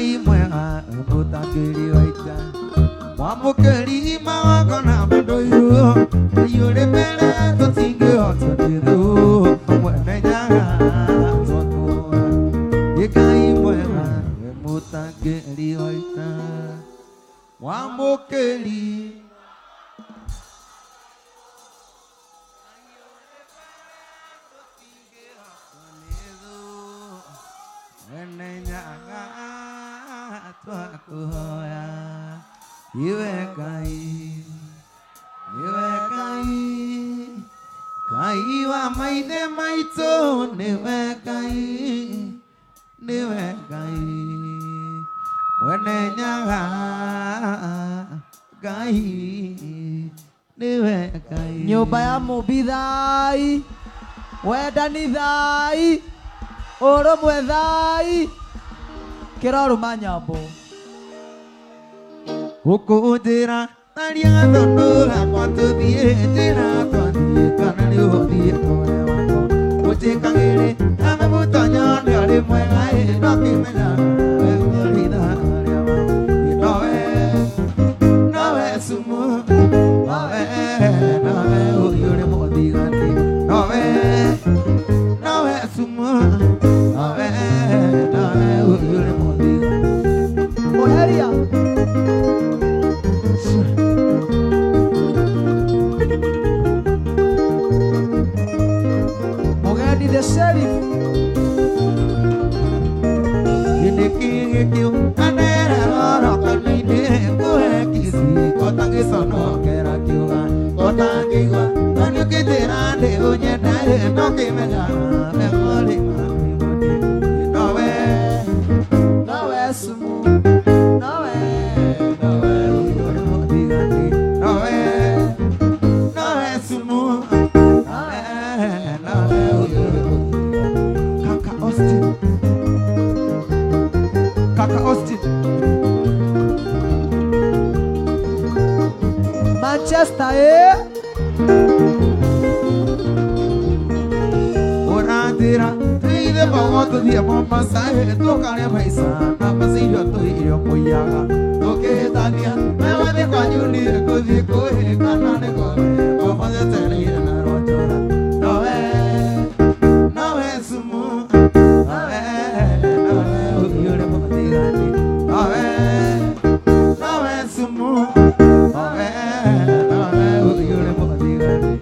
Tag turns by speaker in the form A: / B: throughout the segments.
A: Ngai mwega mũtangĩri wa ita mwamũkĩri magongona mandũirwo iyũrĩ mbere tũtingĩhotwo nĩ thũ mwene nyaga twakũra Ngai mwega mũtangĩri wa ita mwamũkĩri Iwe Ngai, iwe Ngai, Ngai wa maithe maitũ nĩwe Ngai, nĩwe Ngai, mwene nyaga Ngai, nĩwe Ngai.
B: Nyũmba ya Mũmbi thai, wendani thai, ũrũmwe thai, kĩrorũma nyambo.
A: Ũkũnjĩra tharia gatũndũ gakwa tũthiĩ njĩra twathiĩ kana nĩ ũthiĩ kũrĩa wakwa ũnjĩkagĩrĩ ame mũtonyo nĩ ũrĩ mwega ĩ no kĩmenya we ũritha arĩa nowe nowe sumu nowe nowe ũyũ nĩ mũthigani nowe nowe sumu nowe nowe ũyũ nĩ mũthigani
B: Mũheria. Mũgendi the sheriff. Nowe sumu, nowe.
A: Kaka Austin. Kaka Austin.
B: Manchester, eh?
A: Ũratĩra tũithe bogo tũthiĩ Mombasa tũkarĩa maica na macirio tũirio kũiyaga tũkĩhĩtania wewathiĩ kwanyu niĩ ngũthiĩ kũhĩkana nĩ kũmũthetereire na rũnjũra nowe nowe sumu nowe nowe ũhiũrĩ mũthigani nowe nowe sumu nowe nowe ũhiũrĩ mũthigani.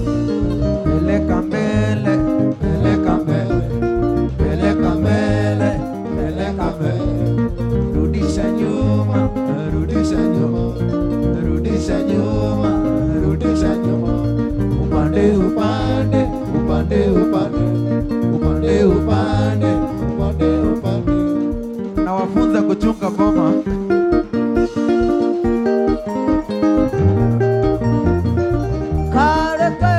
A: Peleka mbele, peleka mbele, peleka mbele, peleka mbele. Rudisha nyuma, rudisha nyuma, rudisha nyuma, rudisha nyuma. Upande, upande, upande, upande, upande, upande, upande, upande. Nawafunza kuchunga boma.
B: Kareke,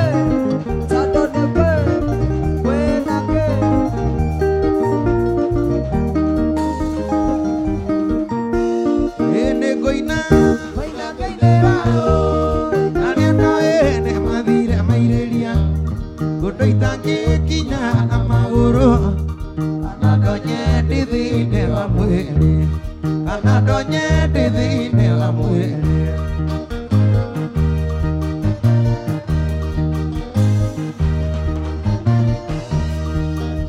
B: tandoneke, kwenake.
A: Ene goina,
B: Koina kainera,
A: arĩa ndoĩ nĩ mathire mairĩria kũndũ itangĩkinya na magũrũ kana ndonye ndĩ thĩinĩ wa mwĩrĩ kana ndonye ndĩ thĩinĩ wa mwĩrĩ.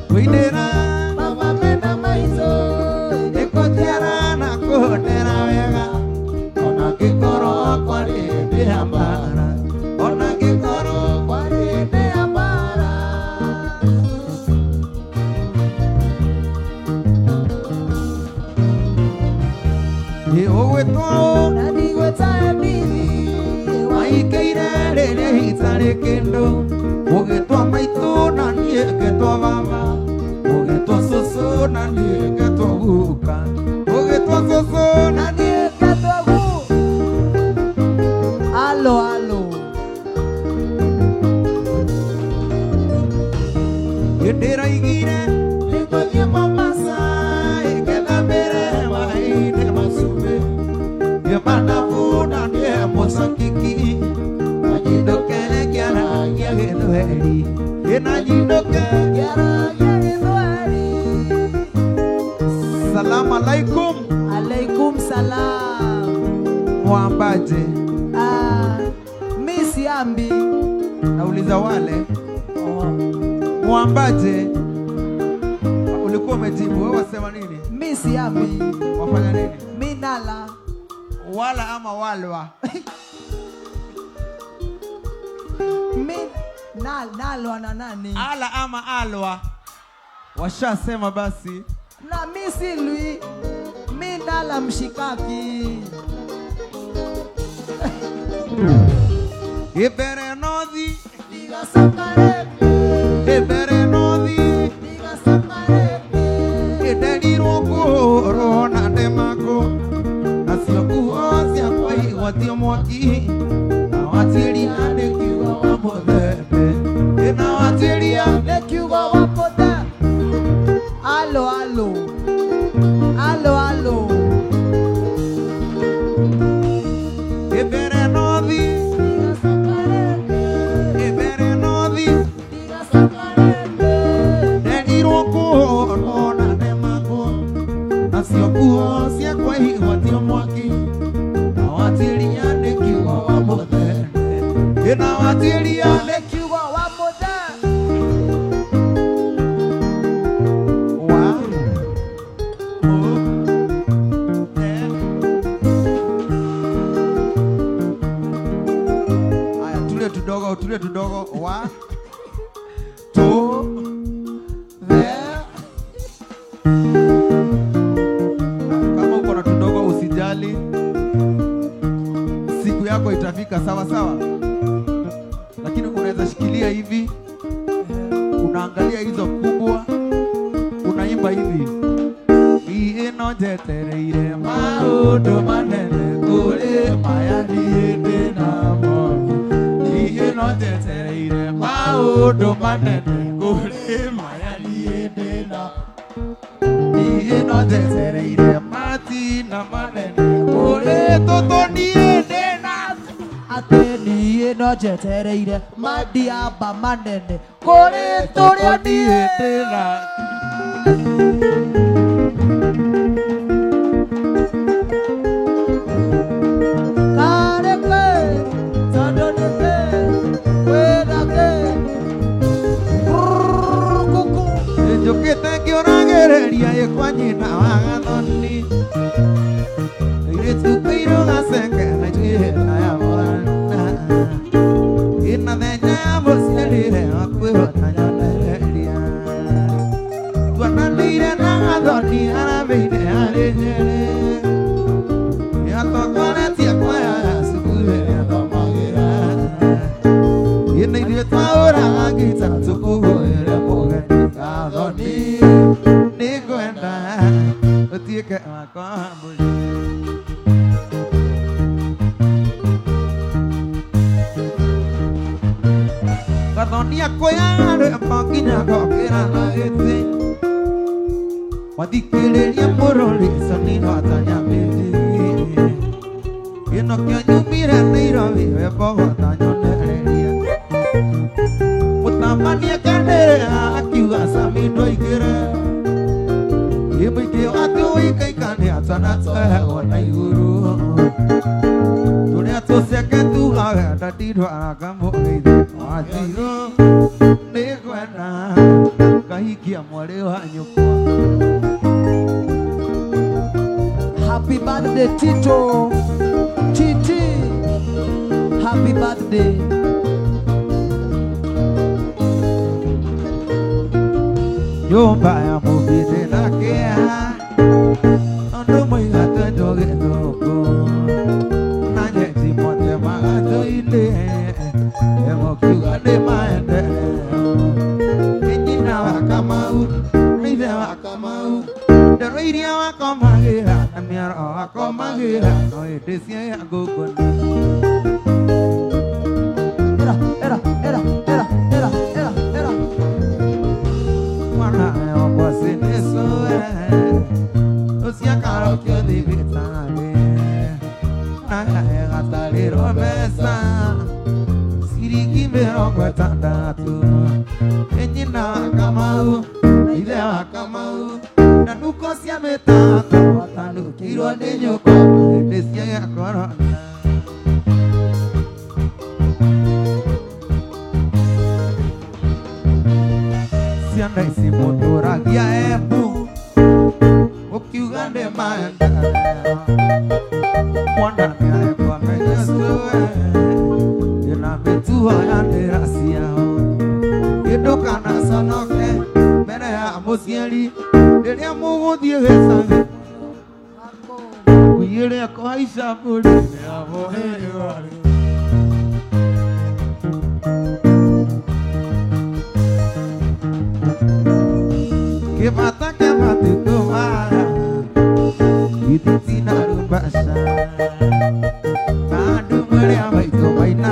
A: Kũinĩra
B: mama mena maiso.
A: Nĩkũnjiara na kũndera wega ona ngĩkorwo kwarĩ ndĩ mbara ona ngĩkorwo Gũtirĩ kĩndũ ũgĩtwa maitũ na niĩ ngetwa baba ũgĩtwa cũcũ na niĩ ngetwa guka ũgĩtwa cũcũ na niĩ
B: ngetwa guka. Alo alo
A: ndĩraigire nĩngũthiĩ Mombasa ngethambĩre maĩ-inĩ ma cumbĩ ngĩmanabu na niĩ mũcakiki na nyindũke ngĩaragia Gĩthweri na nyindũke
B: ngĩaragia Gĩthweri.
A: Salamu alaikum.
B: Alaikum salam.
A: Mwambaje?
B: Mi siambi.
A: Nauliza wale. Mwambaje? Ulikuwa umejibu, wewe wasema nini?
B: Mi siambi.
A: Wafanya nini?
B: Mi nala.
A: Wala ama walwa?
B: Mi nalwa na nani?
A: Ala ama alwa? Washasema basi.
B: Na mi silwi. Mi nala mshikaki.
A: Ibere nothi.
B: Diga sakareke.
A: Ibere nothi.
B: Diga sakareke.
A: Nderirwo ngũrwo na ndemako nacio nguo ciakwa igwatio mwaki na watiria nĩ kiugo wa mũthembe na watiria
B: nĩ kiugo wa mũthembe. Alo alo alo alo.
A: Ibere nothi.
B: Diga sakareke.
A: Ibere nothi.
B: Diga sakareke.
A: Nderirwo ngũrwo na ndemako nacio nguo ciakwa igwatio mwaki na watiria nĩ kiugo wa mũthembe na watiria
B: nĩ kiugo wa mũthembe.
A: Wa mu te. Aya, tulie tudogo, tulie tudogo. Wa tu the. Kama uko na tudogo usijali, siku yako itafika, sawa sawa. Lakini unaweza shikilia hivi, unaangalia hizo kubwa, unaimba hivi. Ino njetereire maũndũ manene kũrĩ maya niĩ ndĩ namo. Ino njetereire maũndũ manene kũrĩ maya niĩ ndĩ namo. Ino njetereire matina manene kũrĩ tũtũ niĩ ndĩ namo.
B: Atĩ niĩ no njetereire mandiamba manene kũrĩ tũrĩa niĩ
A: ndĩ namo.
B: Kareke tondũ nĩkĩ kwĩna kĩ kuku.
A: Njũkĩte ngĩũragĩrĩria ĩ kwa nyina wa Gathoni kairĩtu kairũ gaceke na njuĩrĩ ya mwana ĩna thenya ya mũciarĩre wakwĩhota nyonereria tuonanĩire na Gathoni arambĩire arĩ Nyerĩ yatokoretie kwaya ya cukuru ĩrĩa thomagĩra ĩna ithuĩ twahũraga ngita tũkũgũĩre mũgeni Gathoni nĩngwenda ũtuĩke wakwa wa mbũri. Gathoni akoyaga rwĩmbo nginya ngokĩra na gĩtĩ wathikĩrĩria mũrũri conirotanyambĩti gĩno kĩo nyumire Nairobi we Bogota nyonereria mũtamania kanĩrĩra akiuga Sami ndwaingĩre ĩ mũingĩ watũikaikane atanatwehagwo na igũrũ tũrĩa tũceke tugaga ndandirwaraga mũgĩithi wanjirũ nĩngwenda ngahikia mwarĩ wa nyũkwa.
B: Happy birthday Tito Titi. Happy birthday.
A: Nyũmba ya mũbĩndĩ na kĩeha tondũ mũigatwe ndũgĩthũkũ na nyeti mote magatũ-inĩ ĩmũkiuga Mĩrongo ĩtandatũ nĩ nyina wa Kamau na ithe wa Kamau na nuko cia mĩtatũ watanukĩirwo nĩ nyũkwa hĩndĩ cia korona. Ciana ici mũtũragia embu ũkiuga nĩ maendeleo mwana nĩarekwo amenye cũwe ĩna mĩtugo ya ndĩra ciao kĩndũ kana conoke mbere ya mũciari rĩrĩa mũgũthiĩ gĩcagi kũiyĩrĩa kũhaica mbũri nĩamũhĩrĩ. Kĩbata kĩa matukũ maya githiti na rumbaca na andũ marĩa maitũ maina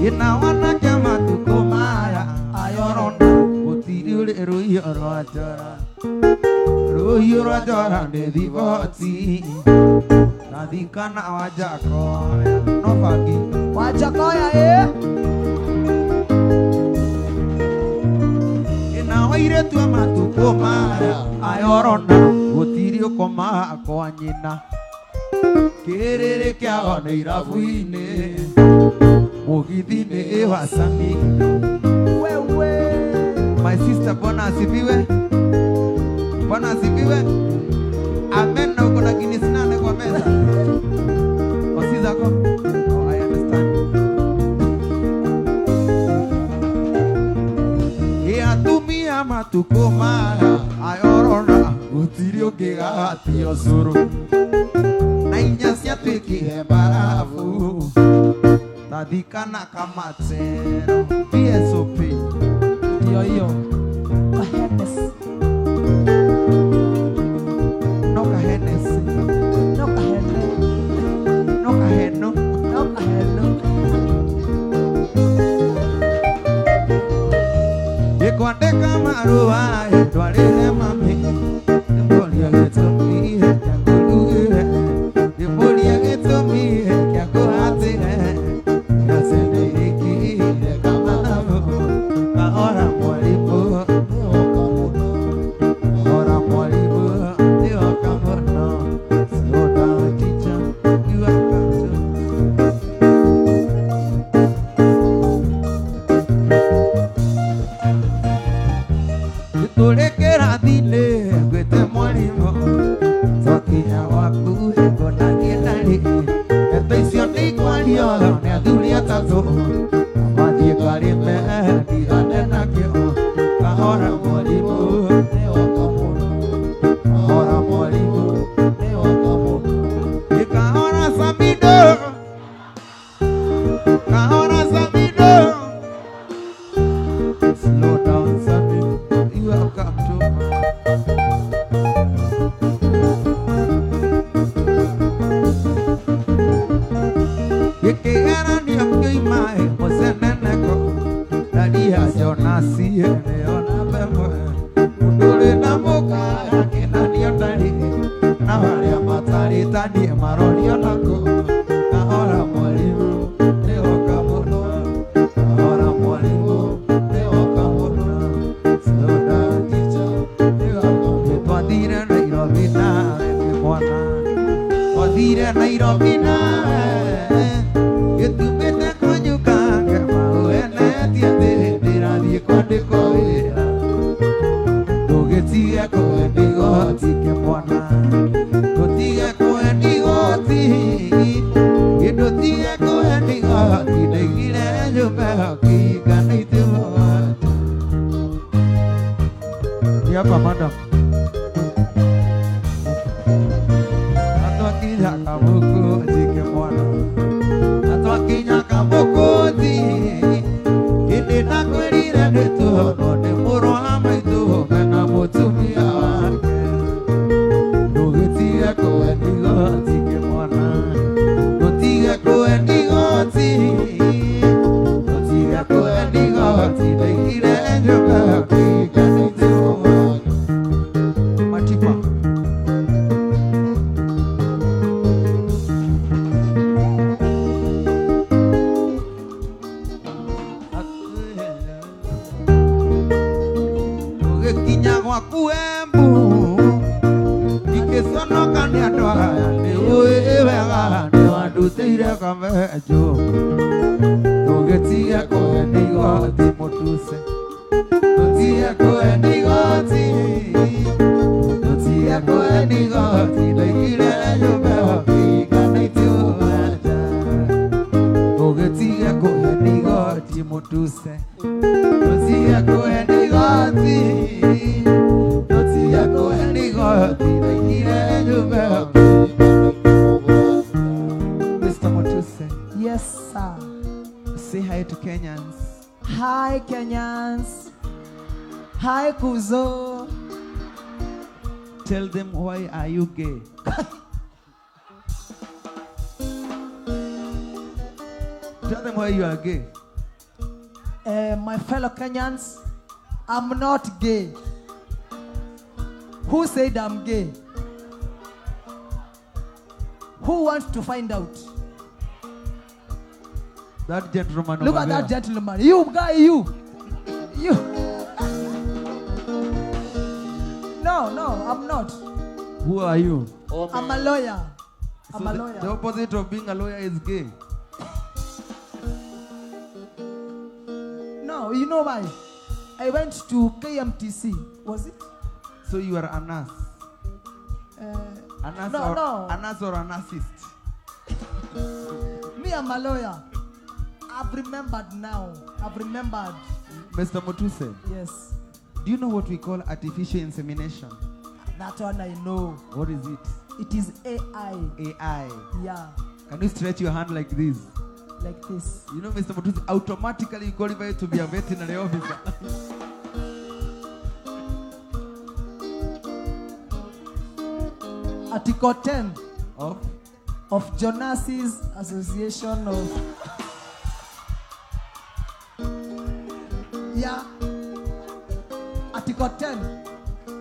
A: ĩna wanake matukũ maya ayorona gũtirĩ ũrĩ rũhiũ rwa njora rũhiũ rwa njora nĩ thiboti nathikana Wajakoya no bangi
B: Wajakoya eh
A: ĩna wairĩtu a matukũ maya ayorona gũtirĩ ũkomaga kwa nyina kĩrĩrĩ kĩao nĩ irabu-inĩ mũgithi-inĩ wa Samido.
B: Wewe
A: My sister, Bwana asifiwe. Bwana asifiwe. Amen. Na uko na Guinness nane kwa meza. Osi zako? Oh, I understand. Atumia matukũ maya ayorona gũtirĩ ũngĩgatio cũrũ na inya ciatuĩkire mbarabu tathikana kamatero PSOP
B: ndio hiyo Kahenes
A: no kahenesi
B: no kahene
A: no kaheno
B: no kaheno
A: Ikwandĩka marũa ndwarĩre mami ndĩmũrie gĩtũmi kĩa kũrugĩre ndĩmũrie gĩtũmi kĩa kũhatĩre gacendeirĩkire kamathabu kahora mwarimũ nĩwoka mũno kahora mwarimũ nĩwoka mũno slow down teacher you have got to. Tũrĩ kĩrathi-inĩ ngwĩte mwarimũ twakinya gwaku ngona ndarĩ ndeto icio nĩikwario nĩ athuri atatũ mathiĩ ngarĩme ndigane nakĩo kahora mwarimũ nĩwoka mũno kahora mwarimũ nĩwoka mũno kahora Samido kahora Samido. Slow down Samido, you have come too much. Gĩkĩgeranio kĩoima mũceneneko ndaria Jonasi nĩyo namba ĩmwe mũndũ ũrĩ na mũka akĩnanio ndarĩ na arĩa matarĩ taniĩ marorio nako kahora mwarimũ nĩwoka mũno kahora mwarimũ nĩwoka mũno slow down teacher nĩwoka mũno. Twathire Nairobi nawe kĩmwana twathire Nairobi nawe gĩtumĩte kwanyu kangema ũenetie atĩ ndĩrathiĩ kwandĩkwo wĩra ndũgĩtige kũhe igoti kĩmwana ndũtige kũhe igoti ndũtige kũhe igoti ndaigire nyũmba ĩyo kĩingana itĩ mũgwanja. Ni hapa madam. Atwakinya kamũkũnji kĩmwana atwakinya kamũkũnji hĩndĩ ndakwĩrire nĩtuonwo nĩ mũrũ wa maitũ mena mũtumia wake ndũgĩtige kũhe igoti kĩmwana ndũtige kũhe igoti ndũtige kũhe igoti ndaigire nyũmba ĩyo kĩingana itĩ mũgwanja. Embu Ingĩconoka nĩ andũ aya nĩ ũĩ wega nĩ wandutĩire kamenjo Tũgĩtige kũhe igoti mũtuse Tũtige kũhe igoti Tũtige kũhe igoti Ndaigire nyũmba ĩyo itũanja Tũgĩtige kũhe igoti mũtuse Tũtige kũhe igoti Tũtige kũhe igoti Ndaigire nyũmba ĩyo. Mr. Mutuse,
B: Yes, sir.
A: Say hi to Kenyans.
B: Hi, Kenyans. Hi, Kuzo.
A: Tell them why are you gay? Tell them why you are gay.
B: My fellow Kenyans, I'm not gay. Who said I'm gay? Who wants to find out?
A: That gentleman
B: Look
A: over
B: at
A: there.
B: That gentleman. You guy, you. You. No, I'm not.
A: Who are you?
B: I'm a lawyer. I'm
A: So
B: a lawyer.
A: The opposite of being a lawyer is gay.
B: No, you know why? I went to KMTC. Was it?
A: So you are a nurse. A nurse
B: No,
A: or,
B: no.
A: A nurse or a narcissist?
B: Me, I'm a lawyer. I've remembered now. I've remembered.
A: Mr. Mutuse.
B: Yes.
A: Do you know what we call artificial insemination?
B: That one I know.
A: What is it?
B: It is AI.
A: AI.
B: Yeah.
A: Can you stretch your hand like this?
B: Like this.
A: You know, Mr. Mutuse, automatically you qualify to be a veterinary officer.
B: Article 10
A: of
B: Jonas's Association of... Yeah. Article 10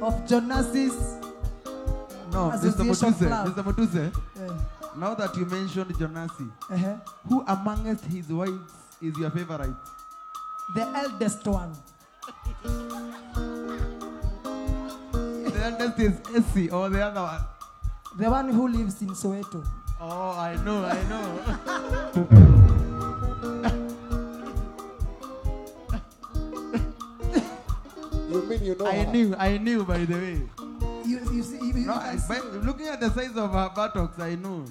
B: of Jonas's
A: No, Mr.
B: Association
A: Mutuse,
B: Club.
A: Mr. Mutuse,
B: Yeah.
A: now that you mentioned Jonasi, who amongst his wives is your favorite?
B: The eldest one.
A: The eldest is Essie or the other one?
B: The one who lives in Soweto.
A: Oh, I know, I know.
C: You mean you know
A: I
C: her?
A: knew, I knew, by the way.
B: You see, you
A: No,
B: can see.
A: By looking at the size of her buttocks, I know.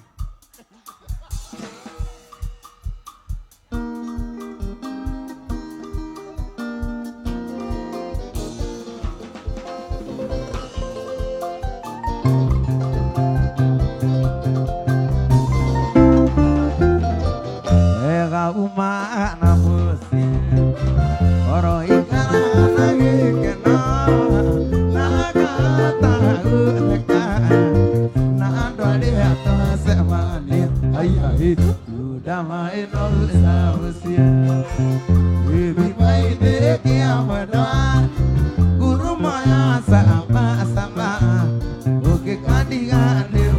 A: Ega uma na musi, oro ikara na gikena, na gata uteka, na andwali ato semani, ai ai, udama eno sausia, ibi mai deki amada, guru maya sama sama, oke kandiga neu.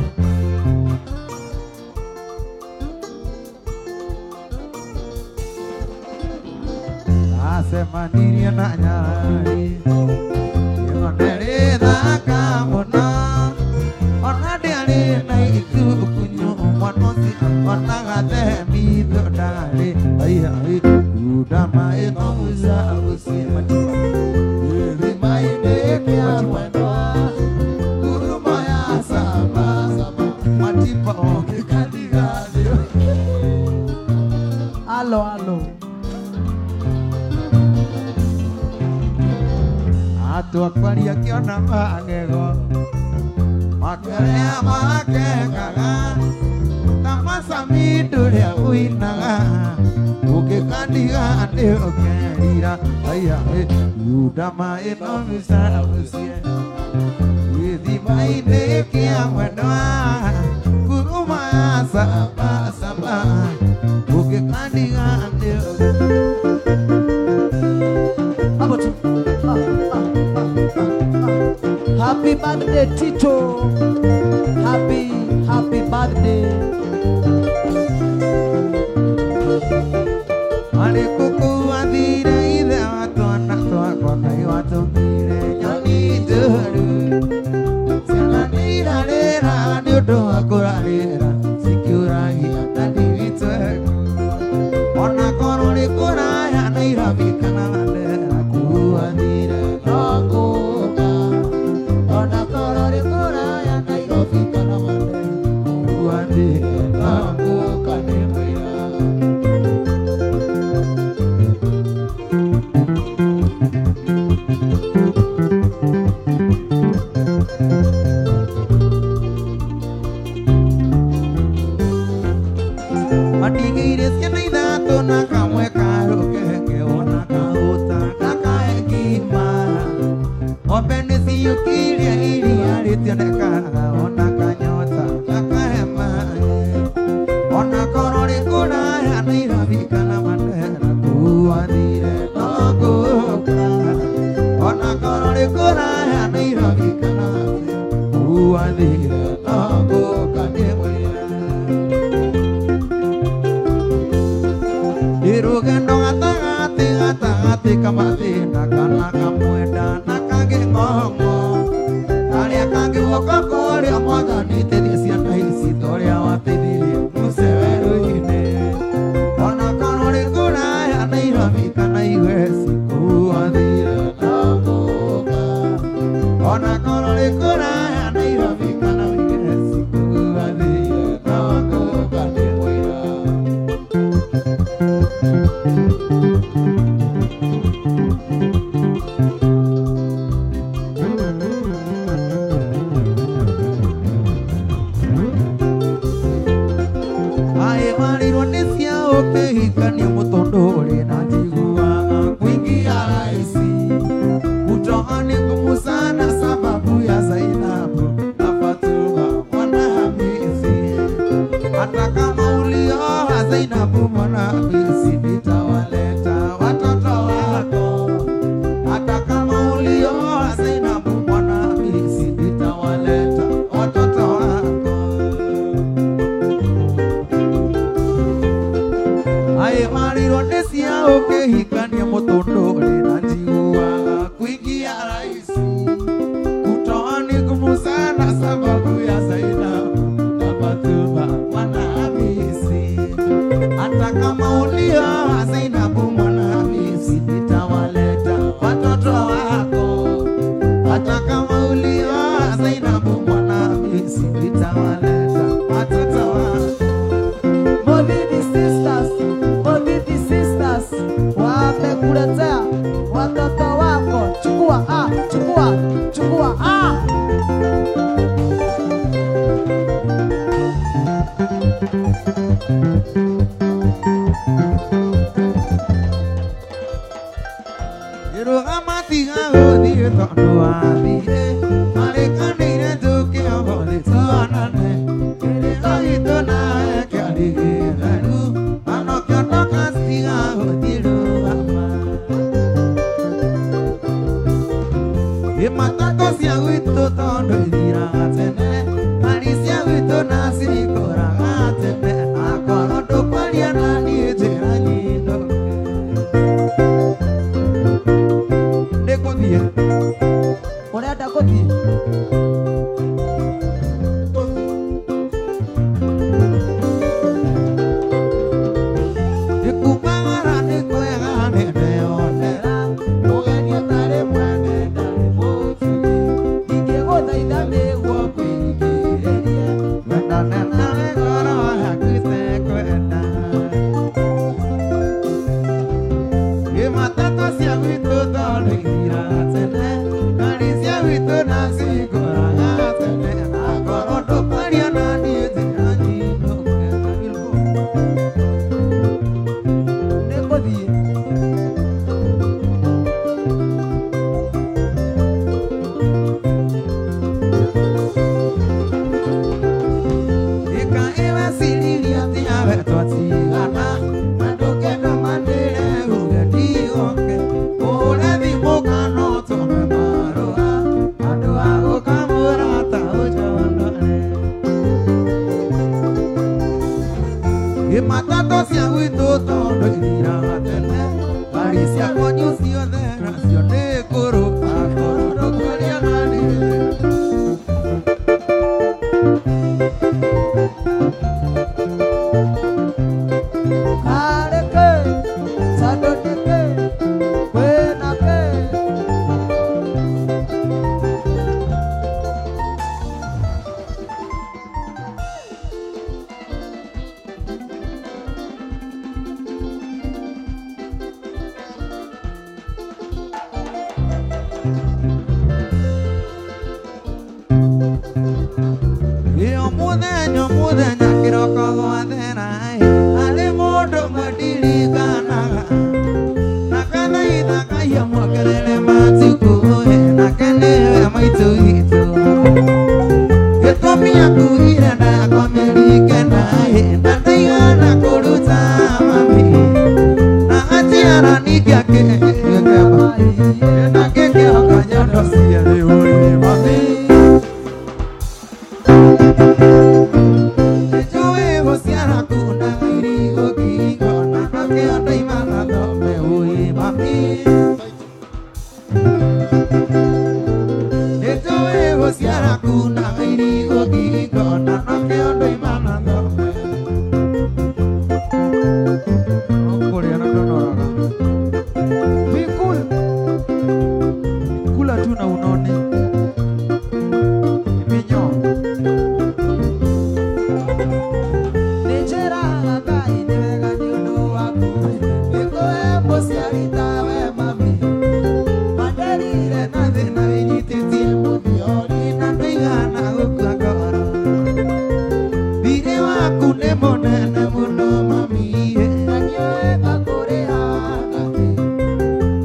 A: Asemanirie na nyarari Yonere thaka mũno Ona ndĩarĩ na itukunyu mwana ũcio ona gathemitho ndarĩ Ai ai kunda maĩ no muca ũcio Ĩthi maĩ ndĩkĩa mwendwa Ngurumo ya sama sama Matipa ũngĩkandiga thĩ.
B: Alo, alo.
A: Atwakwaria kĩona magego Makerea makekaga Ta macami ndũrĩa ũinaga Ũngĩkandiga nĩ ũkerira Aya unda maĩ no mbica ũcie Gĩthima-inĩ kĩa mwendwa Nguruma ya sama sama Ũngĩkandiga nĩ
B: Happy birthday, Tito. Happy, happy birthday.
A: Arikuku athire ithe wa twana twakwa Ngai watũmbire nyoni njũru. ũndũ wa kũrarĩra cikĩũragia dadi witũ eko ona korwo nĩ kũraya Nairobi kana Mandera kuathire no ngũka ona korwo nĩ kũraya Nairobi kana Mandera kuathire no ngũka nĩ mwĩra. Matigĩire ciana ithatũ na kamwe karũkenge ona kaũta gakaekima ng'ombe nĩciyũkirie iria rĩtionekaga ona kanyota gakahe maĩ ona korwo nĩ kũraya Nairobi kana Mandera kuathire no ngũka ona korwo nĩ kũraya Nairobi kana Mandera kuathire no ngũka nĩ mwĩra. Rũgendo gatagatĩ gatagatĩ ka mathĩna kana kamwenda na kangĩ ng'ong'o karĩa kangĩ guoko kũrĩa Mwathani teithia ciana ici ta ũrĩa wateithirie Musa werũ-inĩ ona korwo nĩ kũraya Nairobi kana Iweci kuathire no ngũka ona korwo nĩ kũraya Nairobi kana Iweci kuathire no ngũka nĩ mwĩra. Aĩ warirwo nĩ cia ũkĩhikania mũtũndũ ũrĩ na njiguaga kuingia rahisi kutoa ni ngumu sana sababu ya Zainabu na Fatuma mwana Hamisi hata kama ulioa Zainabu mwana Hamisi nitawaleta watoto wako hata kama ulioa Zainabu mwana Hamisi nitawaleta watoto wako. Aĩ warirwo nĩ cia ũkĩhikania mũtũndũ ũrĩ na njiguaga kuingia rahisi kutoa ni ngumu sana sababu ya Zainabu na Fatuma mwana Hamisi hata kama ulioa Zainabu mwana Hamisi nitawaleta watoto wako hata kama ulioa Zainabu mwana Hamisi nitawaleta watoto wako.
B: Mothithi sisters, Mothithi sisters, wamekuletea watoto wako. Chukua, ah, chukua, chukua, ah.
A: Rũgama tiga gũthiĩ tondũ wathire marĩkanĩire njũkĩ ũmũthĩ tuonane kĩrĩko gitũ nawe kĩarĩ gĩtheru ona ũkĩondoka tiga gũthiĩ rũgama Ĩ matatũ cia gwitũ tondũ ithiraga tene ngari cia gwitũ na cikũraga tene akorwo ndũkwaria na niĩ njĩra nyinũke nĩngũthiĩ.
B: Ũrenda gũthiĩ?
A: Nĩkumagara nĩ kwega nĩndeyonera mũgeni ũtarĩ mwene ndarĩ mũtugi
B: Ingĩgũthaitha nĩguo kwĩrigĩrĩria.
A: Wendane nawe ngoro yaku ĩtekwenda Ĩ matatũ cia gwitũ tondũ ithiraga tene ngari cia gwitũ na cikũraga tene akorwo ndũkwaria na niĩ njĩra nyinũke.
B: Nĩngũthiĩ.
A: Ĩka ĩweciririe atĩ awe twatigana na ndũkĩenda manĩre uge ndigoke ũhũre thimũ kana ũtũme marũa andũ a gũkamũra ta ũnjondore Ĩ matatũ cia gwitũ tondũ ithiraga tene ngari cia kwanyu ciothe nacio nĩ ngũrũ akorwo ndũkwaria na niĩ. gũciara kuna irigũ ngingo na nokĩo ndoimana thome. Kũrĩa na ndonoraga.
B: Be cool.
A: Kula tu na unone. Minyoo.
B: Nĩnjĩraga Ngai nĩ wega nĩ ũndũ waku. Nĩngũhe mũciari tawe mami. Manderire
A: na thĩna wĩnyitĩtie mũthiori na ndũigana gũkua ngoro. Thirĩ waku nĩ mũnene mũno mami.
B: Na nĩũĩ ngakũrĩha nakĩ.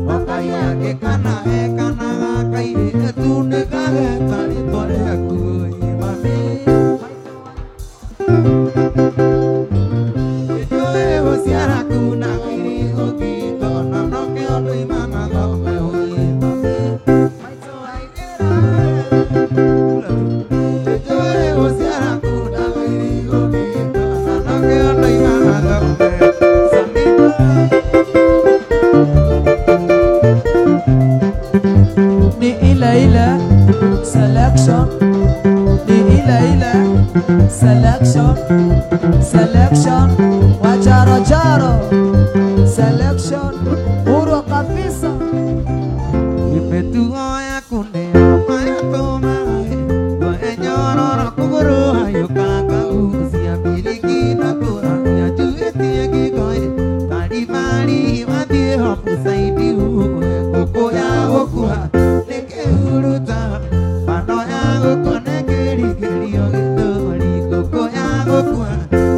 A: Wakaiake kana he kana gakairĩtu nĩkageta rĩtwa rĩaku mami. Nĩnjũĩ gũciara kuna irigũ ngingo na nokĩo ndoimana thome ũĩ mami.
B: Maitũ aigĩra.
A: Nĩnjũĩ gũciara kuna irigũ ngingo na nokĩo ndoimana thome. Samina.
B: Ni ile ile selection, ni ile ile selection, selection wacharo charo selection huru kabisa.
A: Mĩtugo yaku nĩyo mayatũmae ngũhe nyororo kũgũrũ hayũka ngagucia biriki na kũragia njuĩtie gĩkoĩ baribari wathiĩ hobucaidi uwe ngũkũ ya gũkua nĩ kĩhuruta bano ya gũkua nĩ kĩrigĩrio gĩthũri ngũkũ ya gũkua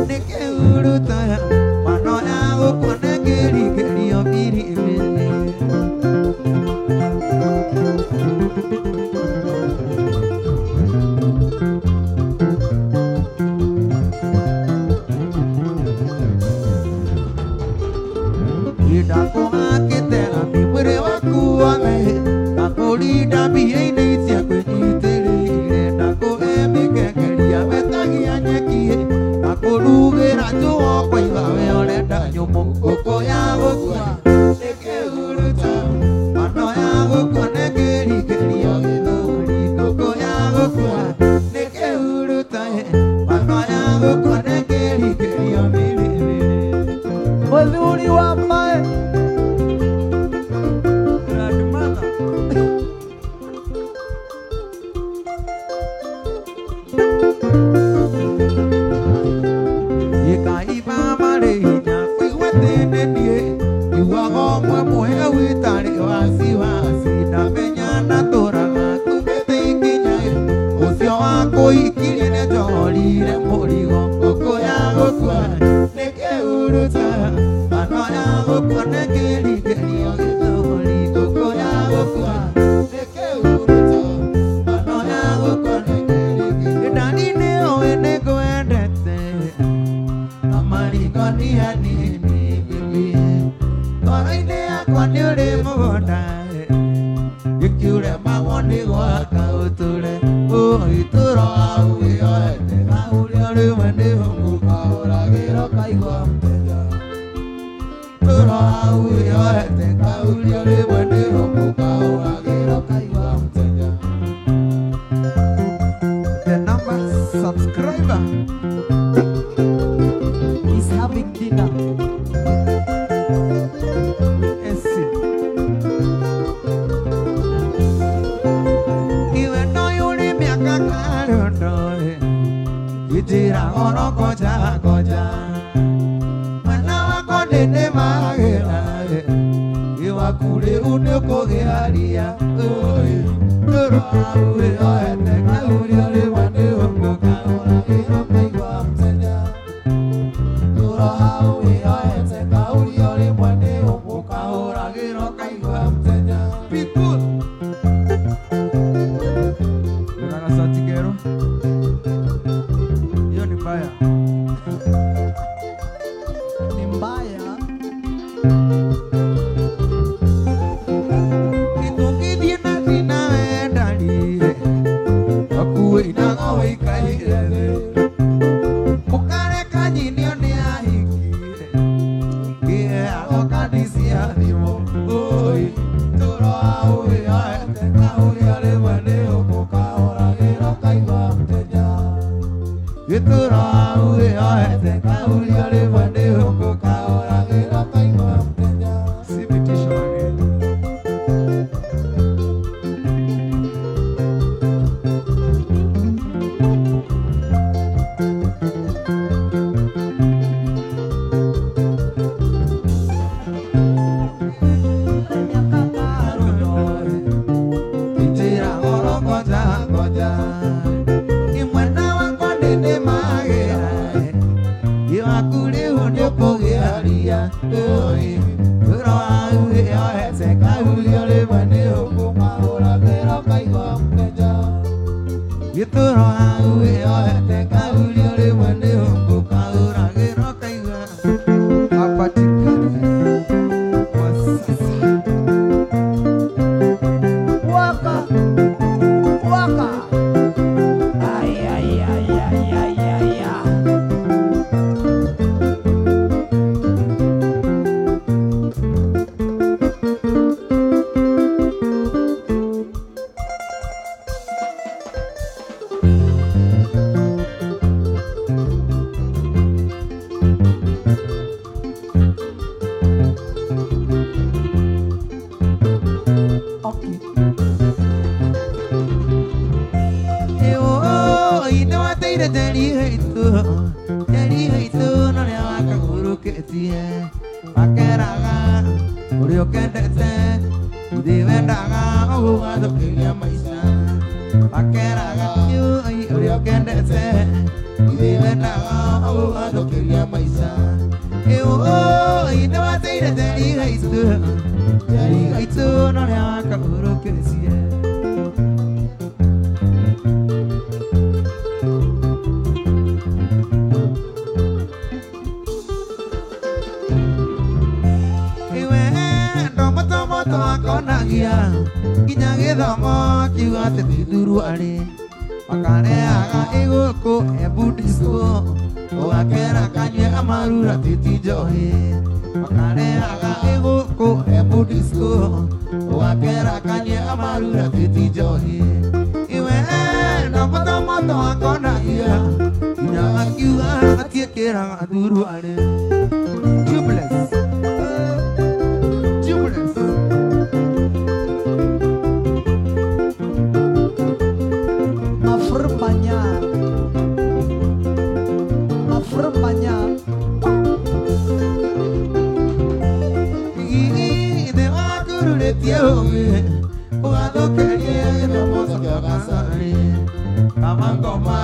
A: nĩ kĩhuruta bano ya gũkua nĩ kĩrigĩrio biribiri. Ndakũhakĩte rami mwĩrĩ waku wothe ndakũrinda mbia-inĩ cia kwĩnyitĩrĩire ndakũhe mĩkengeria wetagia nyeki ndakũrugĩra njũa ũkoiga we ũrenda nyũmũ ngũkũ ya gũkua nĩ kĩhuruta mano ya gũkua nĩ kĩrigĩrio gĩthũri ngũkũ ya gũkua nĩ kĩhuruta mano ya gũkua nĩ kĩrigĩrio mĩrĩmĩrĩ.
B: Mũthuri wa mae.
A: Grandmother. Ĩkaiba marĩ hinya kũigua atĩ nĩ niĩ njugaga ũmwe mũhe wĩtarĩ wasiwasi ndamenya natũraga tumĩte ikinya ũcio wa kũikirie nĩnjorire mũrigo ngũkũ ya gũkua nĩ kĩhuruta mano ya gũkua nĩ kĩrigĩrio gĩthũri ngũkũ ya gũkua nĩ kĩhuruta mano ya gũkua nĩ kĩrigĩrio ndani nĩũĩ nĩngwendete amariko ni hanini bibi ngoro-inĩ yakwa nĩ ũrĩ mũgũnda gĩkiure magwo nĩ gwaka ũtũre ũitũro hau wĩyoete kaũrĩa rĩmwe nĩ ũmũkahũragĩra ũkaigua mũthenya tũro hau wĩyoete kaũrĩa rĩmwe nĩ ũmũkahũragĩra ũkaigua mũthenya. The number subscriber
B: Is having dinner.
A: SC. Iwe no yũrĩ mĩaka karũndo ĩnjĩra oro koja koja mwana wakwa ndĩndĩ magĩra iwaku rĩu nĩ ũkũgĩa ria ũĩ tũro hau wĩyoete kaũrĩa rĩmwe nĩ ũmũkahũragĩra ũkaigua mũthenya tũro hau wĩyoete kaũrĩa rĩmwe nĩ ũmũkahũragĩra ũkaigua mũthenya. Be cool. Wĩna gacati kerũ hiyo ni mbaya.
B: Ni mbaya.
A: Gĩtũngĩthiĩ na thĩna wendarire akuĩinaga wĩikaire thĩ ũkareka nyinio nĩ ahikire kĩheagwo kandi cia thimũ ũĩ tũro hau wĩyoete kaũrĩa rĩmwe nĩ ũmũkahũragĩra. Gĩtũro hau ĩyoete kahurio rĩmwe nĩ hũngũ kahũragĩra kaigua mũthenya.
C: Thibitisha maneno.
A: Itĩra ngoro ngoja ngoja imwena wakwa ndĩndĩ magĩra iwaku rĩu nĩũkũgĩa ria Tũro hau ĩyoete kahurio rĩmwe nĩ hũngũ mahũragĩra kaigua mũthenya. Gĩtũro hau ĩyoete kahurio rĩmwe nĩ hũngũ kahũragĩra kaigua
C: Hapatikani kwa sasa.
B: Waka waka. Ay ay ay ay ay ay ay. Okay.
A: Nĩwateire teri haitũ teri haitũ norĩa wakagũrũkĩtie wakeraga ũrĩa ũkendete ithe wendaga ũgũgathũkĩria maica wakeraga ũrĩa ũkendete ithe wendaga ũgũgathũkĩria maica nĩwateire teri haitũ teri haitũ norĩa wakagũrũkĩtie. Moto akonagia nginya gĩthomo kiuga atĩ ti thuruarĩ makarehaga ĩgũkũ ebundisco ũgakera kanyue amarura titi njohi makarehaga ĩgũkũ ebundisco ũgakera kanyue amarura titi njohi iwe no moto moto akonagia nginya akiuga atiĩkĩraga thuruarĩ. Tubeless. Tubeless.
B: Mafrmanya. Mafrmanya.
A: Ithe wakururĩtie ũgĩ ũgathũkĩrie gĩthomo kĩa gacarĩ kama ngoma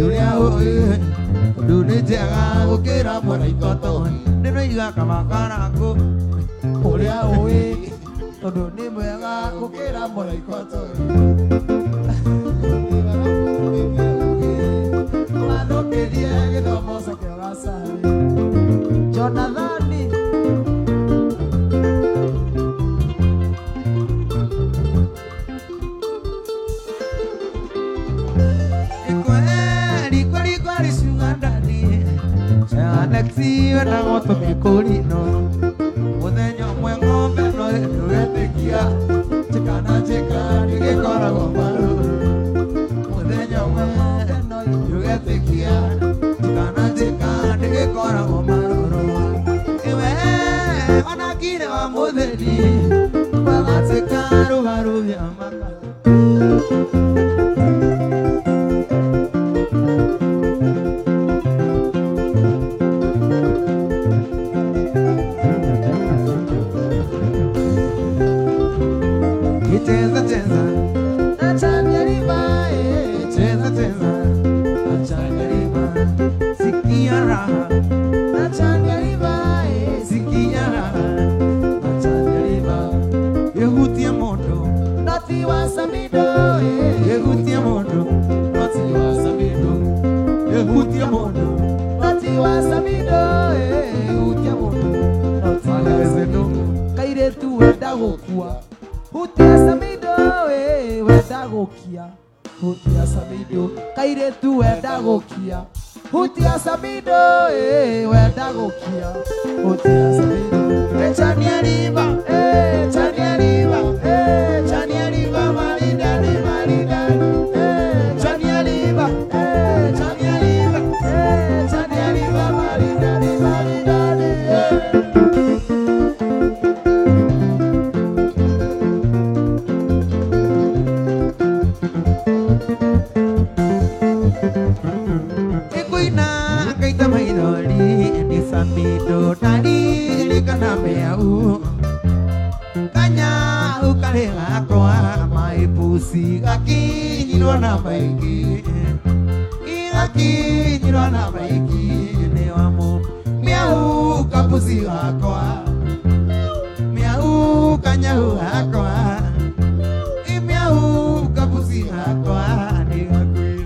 A: ũrĩa ũĩ ũndũ nĩ njega gũkĩra mũraiko toni ndĩroiga kama karangũ
B: Ũrĩa ũĩ tondũ nĩ mwega gũkĩra mũraiko tũĩ. Ũgathũkĩrie gĩthomo kĩa gacarĩ. Jonathani.
A: Kweli kweli kweli sugar daddy Alexi wendagwo tũmĩkũrino mũthenya ũmwe ng'ombe no ndũgetĩkia njĩka na njĩka nĩgĩkoragwo marũrũ mũthenya ũmwe ng'ombe no ndũgetĩkia njĩka na njĩka nĩgĩkoragwo marũrũ iwe ona ngire wa mũthĩni wagatĩka rũgarũbia maka. Cheza cheza
B: Nachania riba eh.
A: cheza cheza nachania riba sikia raha
B: Nachania riba eh.
A: sikia raha nachania riba yehutia moto
B: Noti wa Samido eh.
A: yehutia moto noti wa Samido yehutia moto
B: Noti wa Samido eh. Hutia mũndũ. Noti wa
A: Walezedo.
B: Samido. Kairĩtu wenda gũkua. Hutia Samido eh. Wenda gũkia. Hutia Samido. Kairĩtu wenda gũkia. Hutia Samido eh. Wenda gũkia. Hutia Samido.
A: Chania riba
B: Eh.
A: chania riba
B: Eh.
A: chania riba maridadi maridadi
B: Eh.
A: chania riba
B: Eh.
A: chania riba. na maiki Igakinyirwo na maiki Nĩ wa mũ Miau kapusi wakwa Miau kanyau wakwa Miau kapusi wakwa Nĩgakuire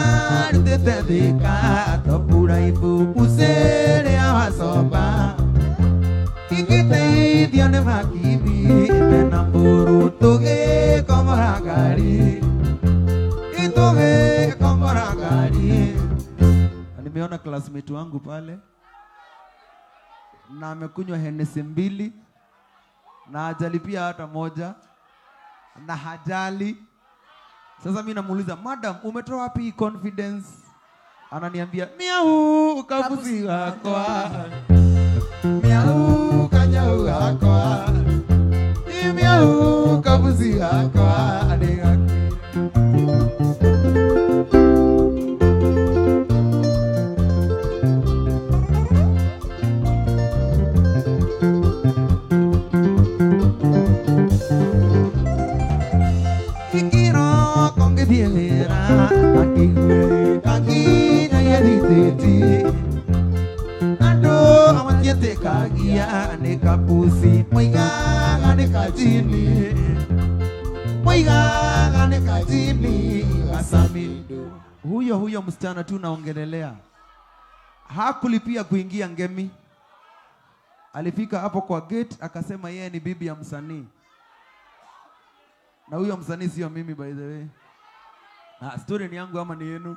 A: Inakarutete topura ibukusere awasoma Ikiteithio nĩ makibi mena mbũrũ tũgĩkombora ngari Tũgĩkombora ngari.
C: Nimeona classmate wangu pale na amekunywa Hennessy 2 na hajalipia hata moja na hajali. Sasa mimi namuuliza, madam, umetoa wapi hii confidence? Ananiambia, miau kapusi wakwa
A: Miau kanyau wakwa Miau kapusi wakwa Nĩgakuire Ikiroko ngĩthiĩ wĩra Akĩgue kakinya gĩthitĩti Andũ matiĩtĩkagia nĩ kapusi Moigaga nĩ kajini Moigaga nĩ kajini Gasamindo.
C: Huyo huyo msichana tu naongelelea hakulipia kuingia Ngemi. Alifika hapo kwa gate akasema yeye ni bibi ya msanii. Na huyo msanii sio mimi by the way. Ah, story ni yangu ama ni yenu?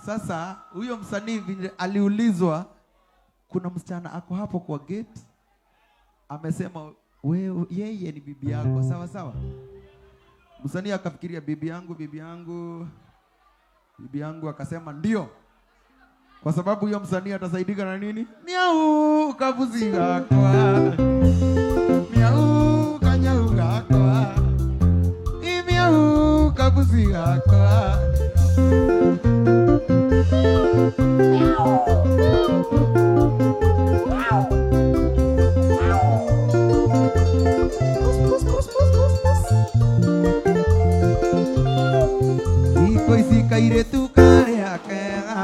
C: Sasa huyo msanii vile aliulizwa, kuna msichana ako hapo kwa gate amesema wewe yeye ni bibi yako, sawa sawa. Msanii akafikiria bibi yangu, bibi yangu, bibi yangu, akasema ndio. Kwa sababu huyo msanii atasaidika na nini?
A: Miau kapusi gakwa Miau kanyau gakwa Miau kapusi gakwa Thikũ ici kairĩtu karĩa kega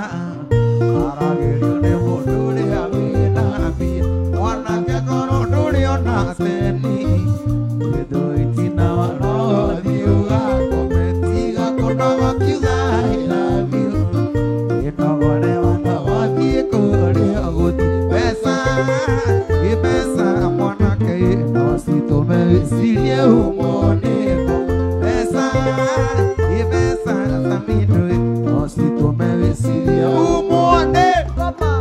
A: Aragerio nĩ mũndũ ũrĩa wĩna mbia Mwanake korwo ndũrĩ ona ceni Gĩthũ itina wa no ũthiĩ ũgakome Tiga kũnoga ũkiuga I love you Ĩnogore wana wathiĩ kũrĩa ũgũthiĩ Mbeca, mbeca mwanake no citũme wĩcirie umwo nĩ ngoma Mbeca, mbeca Samido no citũme wĩcirie umwo nĩ
B: Ngoma.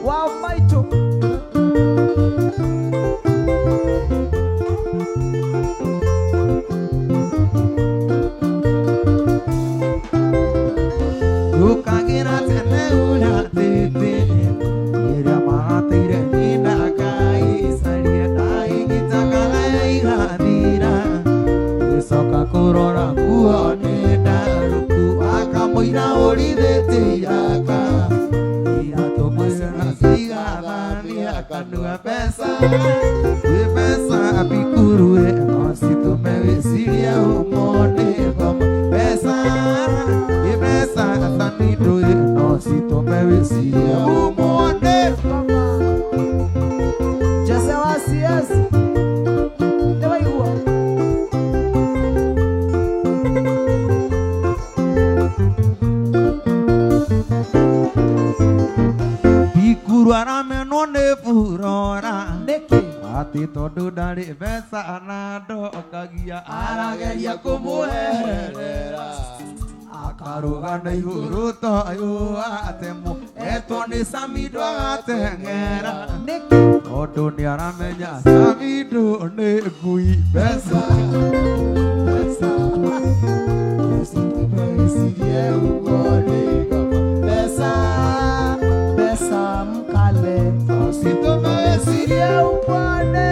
B: Wa maitũ.
A: Ndũkagĩra tene ũrĩa tĩtĩ Ĩrĩa marateire nyina akaicaria Ndainyita kana igathira Gĩcoka kũrora nguo nĩ ndarũku Akamũira ũrithĩte iraka Iratũ mwĩra cigathamia kanua Mbeca, wĩ mbeca bikuruwe No citũme wĩcirie ũmwo nĩ ngoma Mbeca, wĩ mbeca Samido no citũme wĩcirie ũmwo nĩ
B: Ngoma. Jose wa CS. Nĩwaigua?
A: Bikuru aramenwo nĩ burora
B: Nĩkĩ?
A: Atĩ tondũ ndarĩ mbeca na ndokagia Arageria kũmũeherera Akaruga na igũrũ toyũ atemwo Etwo nĩ Samido agateng'era
B: Nĩkĩ?
A: Tondũ nĩaramenya Samido nĩ ngui Mbeca, mbeca Citũme wĩcirie ũguo nĩ ngoma Mbeca,
B: Mbeca mkale.
A: citũme wĩcirie
B: Sirie upone.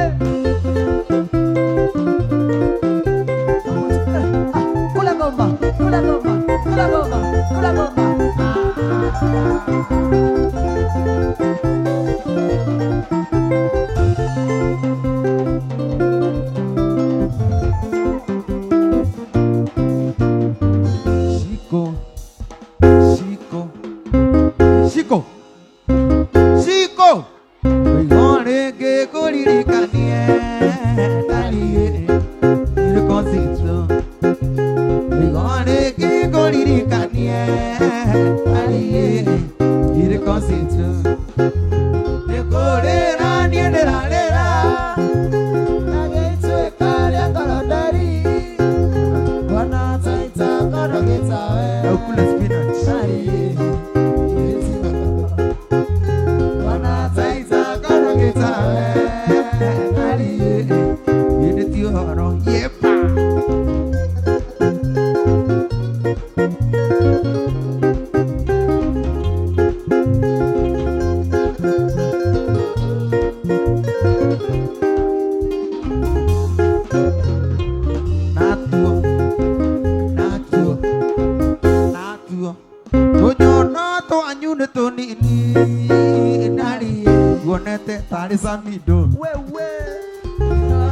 C: tarĩ Samido.
B: Wewe.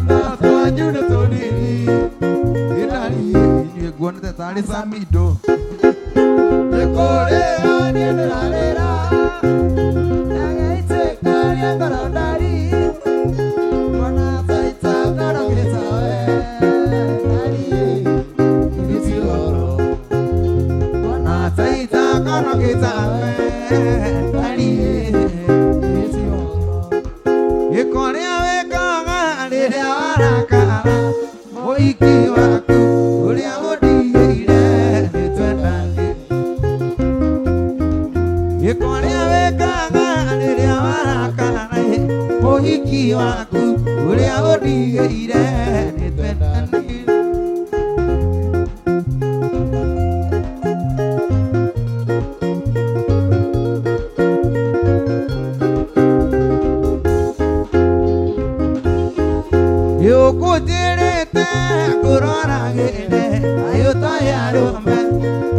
C: Na twanyu nĩ tũnini. Ĩnariĩ inyuĩ nguonete tarĩ Samido.
B: Nĩkũrĩra niĩ ndĩrarĩra. Ndagĩitĩka rĩa ngoro ndari. Kuona taita ngoro gĩtawe. Ndariĩ githĩ ti ũhoro.
C: Kuona taita ngoro gĩtawe. Ndariĩ
B: Githĩ ti ũhoro.
C: Gĩko rĩa wĩkaga rĩrĩa warakara. Mũhiki waku ũrĩa ũndigĩire nĩtwendanie. Gĩko rĩa wĩkaga rĩrĩa warakara. Mũhiki waku ũrĩa ũndigĩire nĩtwendanie. Yũkũnjĩrĩte ngũroragĩre ayũ ta ya arũme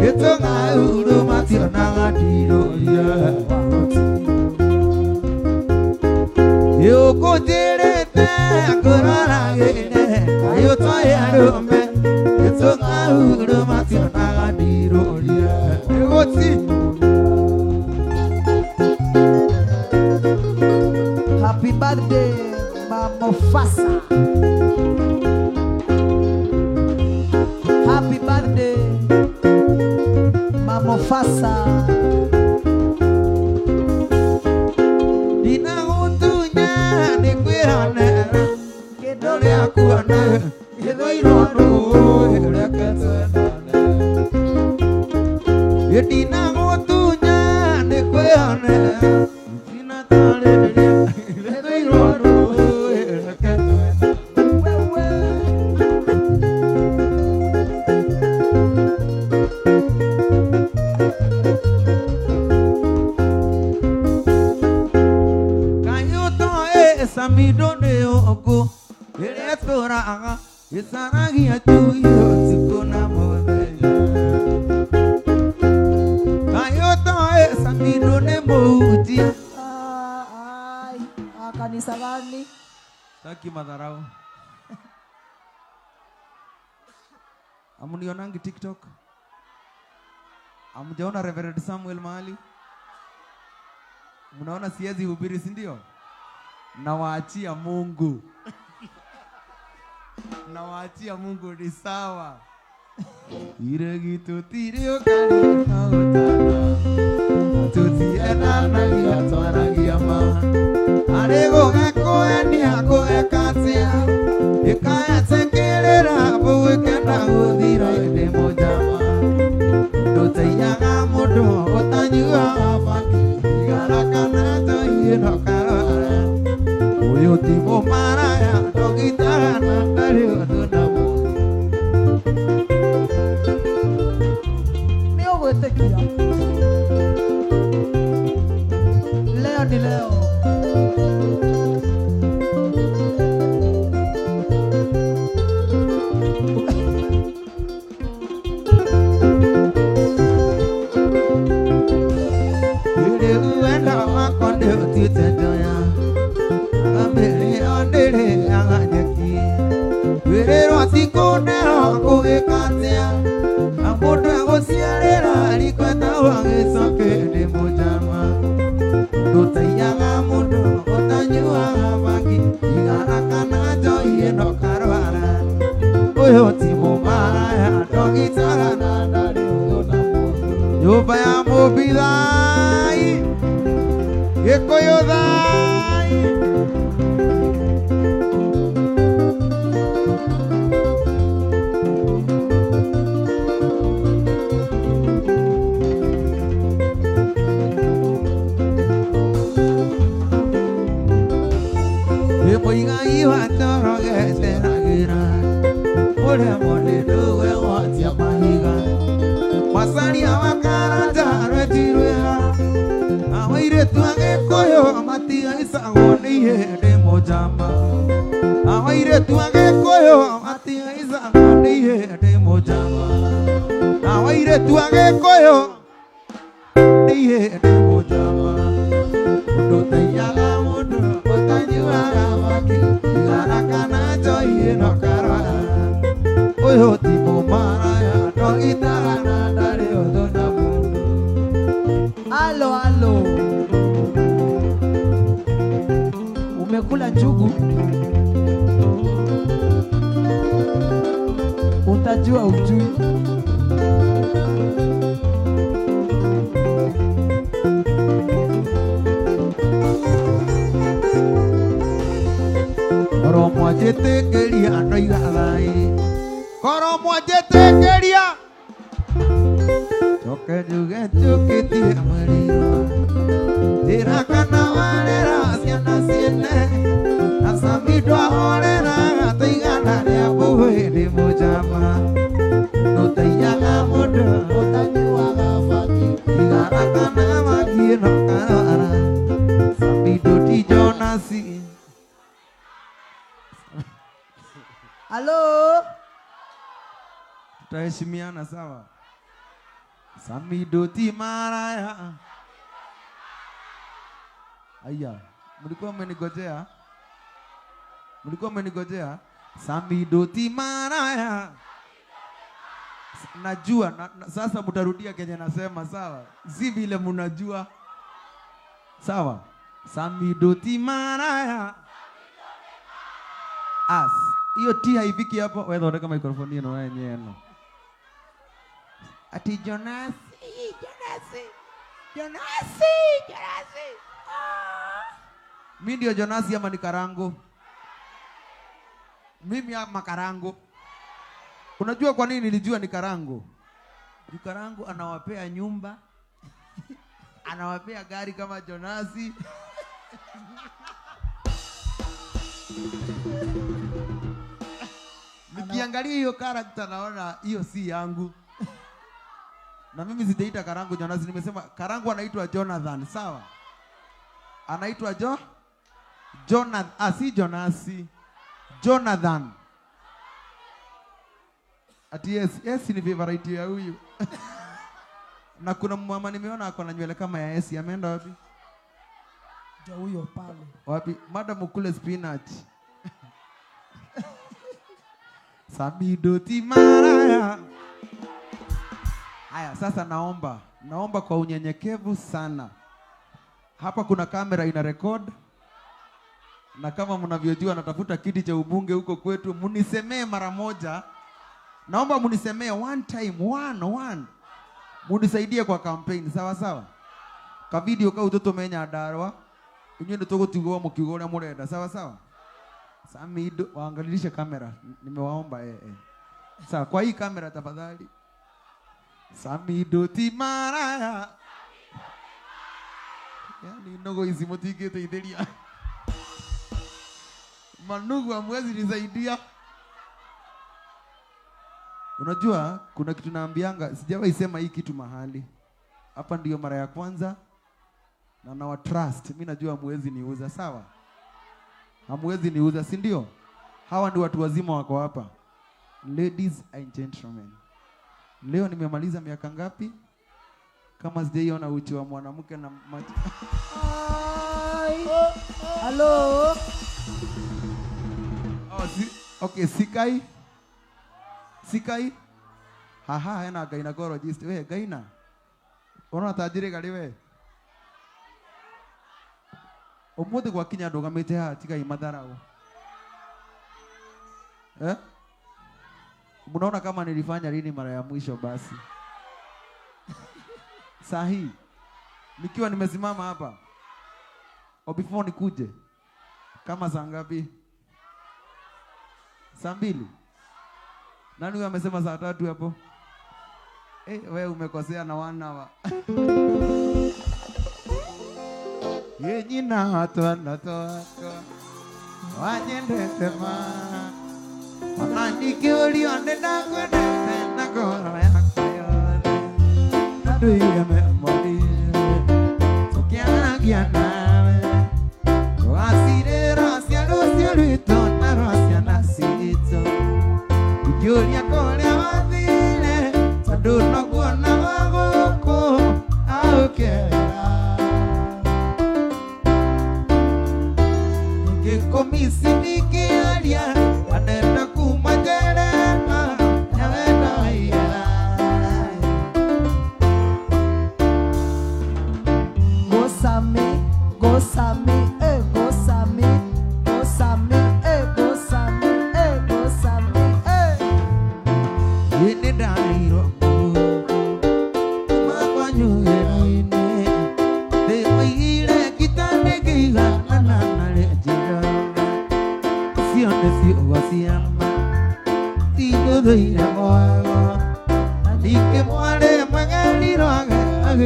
C: gĩtũng'aurũ mationaga ndirũria. Yũkũnjĩrĩte ngũroragĩre ayũ ta ya arũme gĩtũng'aurũ mationaga ndirũria. Ĩgũti.
B: Happy birthday, Mama Fasa. Happy birthday, Mama Fasa.
C: Ndinagũtunya nĩkwĩonera
B: Kĩndũ
C: ũrĩa kuona gĩthũirwo nũũ reke twendane. Ndinagũtunya nĩkwĩonera ndinatarĩria gĩthũirwo nũũ reke twendane.
B: Wewe.
C: Kaĩ ũtoĩ Samido nĩ ũkũ ĩrĩa ĩtũraga ĩcaragia chui ũtukũ na mũthenya. Kaĩ ũtoĩ Samido nĩ mũhunjia.
B: Ah, ai, ah, kanisa gani?
C: Sitaki madharau. Amunionangi TikTok? Amjaona Reverend Samuel mahali? Mnaona siwezi hubiri, si ndio? Nawaachia Mungu. Nawaachia Mungu ni sawa. Ire gitutire ukari na utana. Tutiendanagia twaragia ma. Arĩ gũgakũenia gũgekatia. Ĩkayatekĩrĩra bũgĩkenda gũthira ĩndĩ mũjama. Ndũteiaga mũndũ ũtanyuaga bangi. Thigara kana njohi ĩno karwara. Ũyũ ti mũmaraya ndũgitaga na ndarĩ ũndũ na mũndũ.
B: Nĩ ũgwĩtĩkia. Leo ni leo.
C: Rĩu wendo wakwa nĩũtuĩte njoya. Ngamĩrĩ o ndĩrĩaga nyeki. Wĩrĩrwo ti kũneo ngũgĩka atĩa. Na mũndũ egũciarĩra riko etagwo gĩcoke ndĩ mũjama. Ndũteiaga mũndũ ũtanyuaga bangi. Thigara kana njohi ĩno karwara. Ũyũ ti mũmaraya ndogitaga na ndarĩ ũndũ na mũndũ. Nyũmba ya mũmbithai Gĩkũyũ thai. Ĩ mũigai wa toro geteragĩra ũrĩa mũndũ wegwatia mahiga. Macaria wa karanja rwetirwĩra. Awairĩtu a Gĩkũyũ matihaicagwo nĩ ihĩndĩ mũjama. Awairĩtu a Gĩkũyũ matihaicagwo nĩ ihĩndĩ mũjama. Awairĩtu a Gĩkũyũ nĩ ihĩndĩ mũjama. Mũndũ ũtaiyaga mũndũ ũtanyuaga
A: Njĩra kana njohi ĩno karwara. Ũyũ ti mũmaraya ndogitara na ndarĩ ũthũ na mũndũ.
B: Halo, halo. Umekula njugu? Utajua ujui.
A: Korwo mwanjĩtĩkĩria ndoiga thaĩ. Korwo mwanjĩtĩkĩria njoke njuge njũkĩtie mariro. Njĩra kana warera ciana ciene na Sami ndwahorera tũigana rĩa mbuĩ ndĩ mũnjama. Nũtaiyaga mũndũ
B: Utanyuaga bangi.
A: Thigara kana bangi ĩno karwara. Sami ndũti Jonasi.
B: Halo.
A: Tutaheshimiana sawa. Samido ti maraya. Aya, mlikuwa mmenigojea? Mlikuwa mmenigojea? Samido ti maraya. Najua na, sasa mtarudia kenye nasema sawa. Si vile mnajua. Sawa. Samido ti maraya. As. Hiyo ti haifiki hapo. Wewe thondeka microphone ĩno wenyewe ĩno. Ati Jonasi, Jonasi, Jonasi, Jonasi. Ah. Mi ndio Jonasi ama ni Karangu? Mimi ama Karangu? Unajua kwa nini nilijua ni Karangu? Juu Karangu anawapea nyumba, anawapea gari kama Jonasi. Nikiangalia hiyo character naona hiyo si yangu. Na mimi sitaita Karangu Jonasi, nimesema Karangu anaitwa Jonathan, sawa? Anaitwa Jonathan, ah, si Jonasi. Jonathan. Ati yes, yes ni favorite ya huyu. Na kuna mama nimeona ako na nywele kama ya Esi, ameenda wapi?
B: Ndio huyo pale.
A: Wapi? Madam ukule spinach. Samido ti maraya. Haya, sasa naomba kwa unyenyekevu sana. Hapa kuna kamera ina record. Na kama mnavyojua natafuta kiti cha ubunge huko kwetu, munisemee mara moja. Naomba munisemee one time, one. Munisaidie kwa campaign, sawa sawa? Ka video ka utoto menya ndarwa. Inyuĩ nĩ tũgũtigwo mũkiuga ũrĩa mũrenda, sawa sawa? Samido, waangalilishe kamera, nimewaomba eh. Sawa, kwa hii kamera tafadhali. Samido ti maraya. Yaani ndogo hizi mutingĩteithĩria. Manugu hamwezi nisaidia. Unajua kuna kitu naambianga, sijawahi sema hii kitu mahali. Hapa ndiyo mara ya kwanza na nawa trust. Mimi najua hamwezi niuza, sawa? Hamwezi niuza, si ndio? Hawa ndio watu wazima wako hapa. Ladies and gentlemen. Leo nimemaliza miaka ngapi? Kama sijaiona uchi wa mwanamke na macho.
B: Ai. Hello.
A: Oh, si, okay, sikai. Sikai. Haha, hena gynecologist. We, gyna. Ona tajiri gari we. Umuthi gwakinya ndugamite haha tigai matharau. Eh? Mnaona kama nilifanya lini mara ya mwisho basi? Sahi. Nikiwa nimesimama hapa. O before nikuje. Kama saa ngapi? Saa 2. Nani huyo amesema saa 3 hapo? Eh, wewe umekosea na 1 hour. Yenyi na twana twakwa wanyendete ma ona nikiurio nĩndakwendete na ngoro yakwa yothe na nduire memori tũkĩaragia nawe twacirĩra cia rũciũ rwitũ na rwa ciana citũ ingĩũria kũrĩa wathire tondũ noguona wa gũkũ aũkerera Ngĩkũmisi nikiaria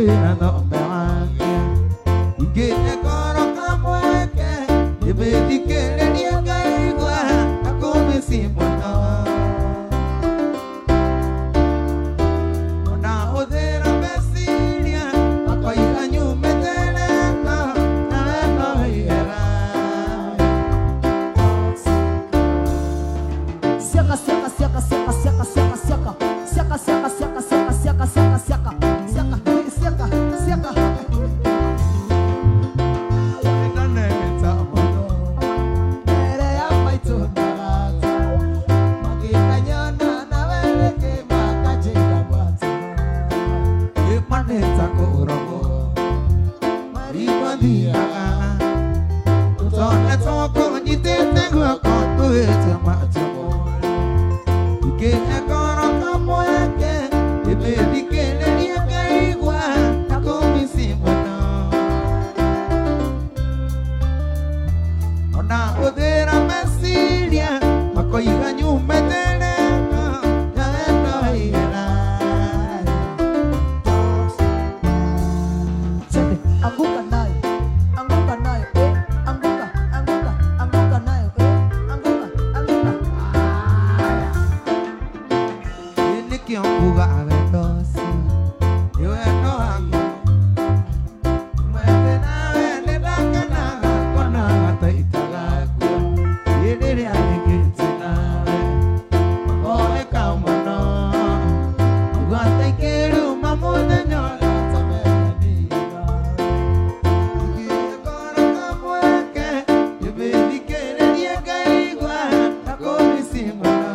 A: wĩna thome wake ingĩkoro kamweke ndĩmĩthikĩrĩrie ngaigua na kũmĩci mũno ona hũthĩra meciria makoiga nyumĩte neno nawe no ihera.
B: Siaka, siaka, siaka, siaka, siaka, siaka, siaka. Siaka, siaka, siaka, siaka, siaka, siaka, siaka. Siaka, siaka, siaka.
C: Nĩndanegeta mũno
B: Mbere ya maitũ na arata, magĩkanyona nawe rĩngĩ makanjĩra gwata.
A: Ĩmanĩta kũrogwo marigwo thiaga tũtone tũkũnyitĩte guoko tũhĩte matũmũ ingĩkoro kamweke ndĩmĩthikĩrĩrie ngaigua na kũmĩci mũno ona hũthĩra meciria makoiga nyumĩte neno nawe no ihera.
B: Chende, anguka nayo, anguka nayo, eh, anguka, anguka, anguka nayo, eh, anguka, anguka.
A: Nĩkĩo nguga wendo ũcio nĩ wendo waku mwende nawe nĩndakenaga kuonaga ta itagakua ĩ rĩrĩa rĩngĩte nawe makoĩka mũno ngwata ikĩruma mũthenya ũrĩa tũmenyanirie ingĩkorwo kamweke ndĩmĩthikĩrĩrie ngaigua na kũmĩci mũno.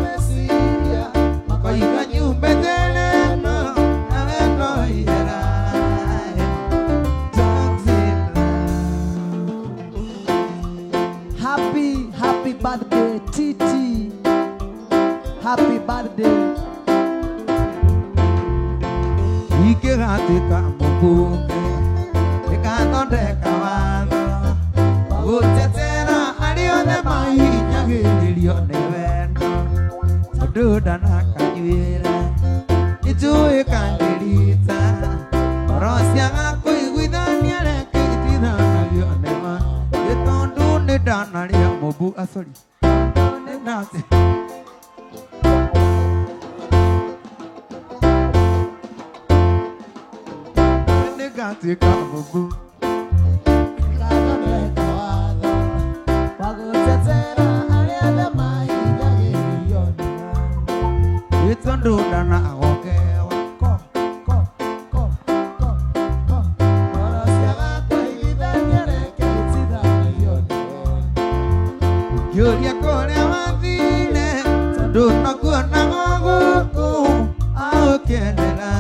A: Meciria makoiga nyumĩte neno nawe no ihera. Toxic love.
B: Happy, happy birthday, TT. Happy birthday.
A: Ingĩgatuĩka mũmbunge ndĩgathondeka watho wa gũtetera arĩa othe mahinyagĩrĩrio nĩ wendo tondũ ndanakanyuĩra nĩnjũĩ kangĩrita ngoro ciaga kũiguithania reke itithanagio nĩ ma nĩ tondũ nĩ ndanarĩa mũmbu sorry nĩ nĩngatuĩka mũmbu.
B: Ngathondeka watho wa gũtetera arĩa othe mahinyagĩrĩrio nĩ wendo.
A: Nĩ tondũ ndanagokewa
B: Ko, ko, ko, ko, ko. Ngoro ciaga kũiguithania reke itithanagio nĩ wendo.
A: Ngĩũria kũrĩa wathire tondũ nakuonaga gũkũ aũkenera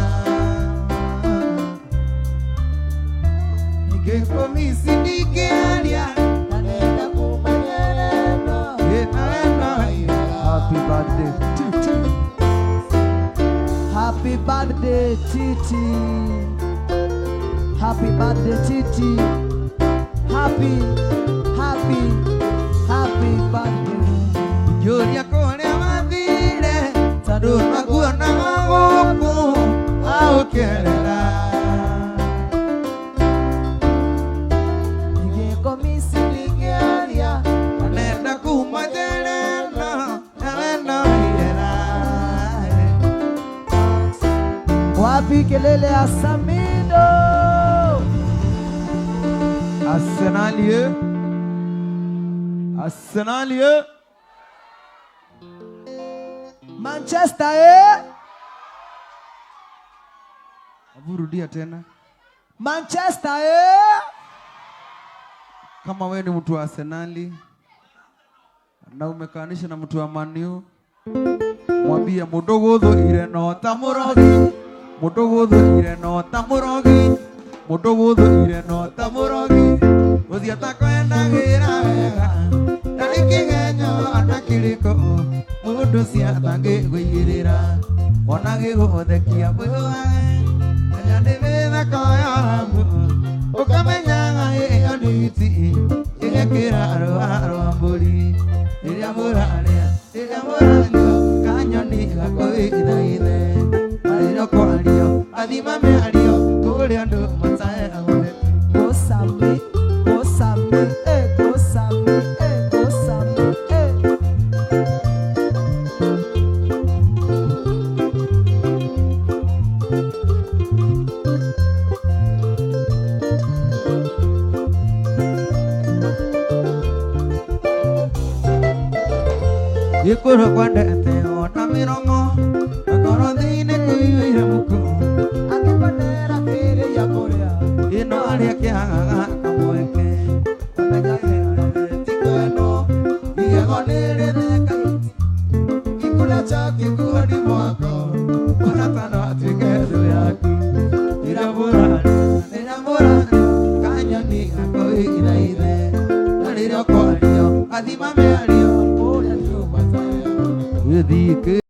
A: ingĩkũmici ndingĩaria
B: Na nenda kũmenyerera.
A: Nawe no ihera.
C: Happy birthday TT.
B: Happy birthday, TT. Happy birthday, TT. Happy, happy, happy birthday.
A: Ngĩũria kũrĩa wathire tondũ nakuonaga gũkũ aũkenera
B: Ingĩkũmici ndingĩaria.
A: Nenda kuma njereno nawe no ihera.
B: Wapi kelele ya Samido?
C: Arsenal ye. Arsenal ye.
B: Manchester eh?
C: Hebu rudia tena.
B: Manchester eh?
C: Kama wewe ni mtu wa Arsenali na umekaanisha na mtu wa Man U, mwambie mũndũ no ta mũrogi, mũndũ gũthũire no ta mũrogi, mũndũ gũthũire no ta mũrogi, ũthiĩ atakwendagĩra wega na nĩ kĩgenyo ona kĩrĩkũ mũndũ ciatangĩgũigĩrĩra ona gĩgũthekia mwĩwage menya nĩ mĩtheko yaku ũkamenyaga ĩyo nĩ iti ĩgekĩra rũa rwa mbũri rĩrĩa mũrarĩa rĩrĩa mũranyua.
A: Kanyoni gakwĩithaithe arĩrio kwario athima mĩario kũrĩ andũ matae
B: Gosame, gosame, eh, gosame, eh, gosame, eh.
A: Gĩkũrũ kwendete ona mĩromo akorwo thĩinĩ kũiyũire mũku
B: Angĩkonera kĩrĩa kũrĩa,
A: ĩno arĩa kĩagaga kamweke ti kwendwo igego nĩ rĩtheka gĩkũrĩa kĩkuo nĩ mwako ona kana atuĩke thũ yaku ndĩramũraria kanyoni gakwĩithaithe na rĩrĩa kwario athima mĩario
B: kũrĩa ndũ matae.
A: gĩthiĩ